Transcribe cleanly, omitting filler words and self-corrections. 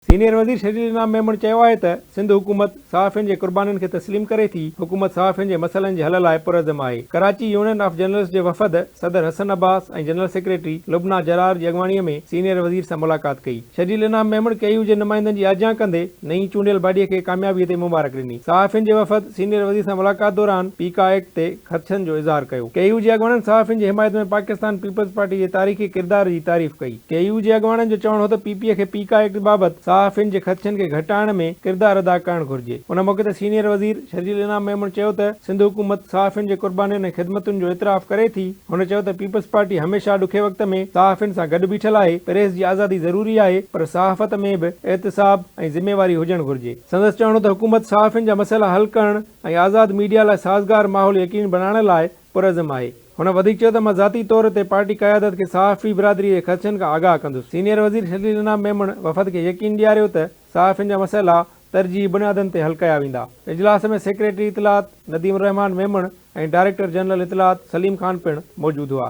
Senior وزير شرجيل انعام ميمڻ چيو آهي ته سنڌ حڪومت صحافين جي قربانين کي تسليم ڪري ٿي، حڪومت صحافين جي مسئلن جي حل لاء پرعزم آهي. ڪراچي يونين آف جرنلسٽس جي وفد صدر حسن عباس ۽ جنرل سيڪريٽري لبنيٰ جرار جي اڳواڻي ۾ سينيئر وزير سان ملاقات ڪئي. شرجيل انعام ميمڻ ڪي يو جي نمائندن جي آجيان ڪندي نئين چونڊيل باڊي کي ڪاميابي تي مبارڪ ڏني. صحافين جي وفد سينيئر وزير سان ملاقات دوران پيڪا ايڪٽ تي خدشن جو اظهار ڪيو. ڪي يو جي اڳواڻن صحافين جي حمايت ۾ پاڪستان پيپلز پارٽي جي تاريخي ڪردار جي تعريف ڪئي. ڪي يو جي اڳواڻن جو چوڻ هو ته پي پي کي پيڪا ايڪٽ بابت صحافين جي خدشن کي گهٽائڻ ۾ ڪردار ادا ڪرڻ گهرجي. ان موقعي تي سينيئر وزير شرجيل انعام ميمڻ چيو ته سنڌ حڪومت صحافين جي قربانين ۽ خدمتن جو اعتراف ڪري ٿي. هن چيو ته پيپلز پارٽي هميشه ڏکي وقت ۾ صحافين سان گڏ بيٺل آهي، پريس جي آزادي ضروري آهي پر صحافت ۾ به احتساب ۽ ذميواري هجڻ گهرجي. سندس چوڻ هو ته حڪومت صحافين جا مسئلا حل ڪرڻ ۽ آزاد ميڊيا لاء سازگار ماحول يقيني بڻائڻ لاء پرعزم آهي. هن وڌيڪ چيو ته مان ذاتي طور تي پارٽي قيادت کي صحافي برادري جي خدشن کان آگاهه ڪندس. سينيئر وزير شرجيل انعام ميمڻ وفد کي يقين ڏياريو ته صحافين جا مسئلا ترجيحي بنيادن تي حل ڪيا ويندا. اجلاس ۾ سيڪريٽري اطلاعات نديم الرحمان ميمڻ ۽ ڊائريڪٽر جنرل اطلاعات سليم خان پڻ موجود هئا.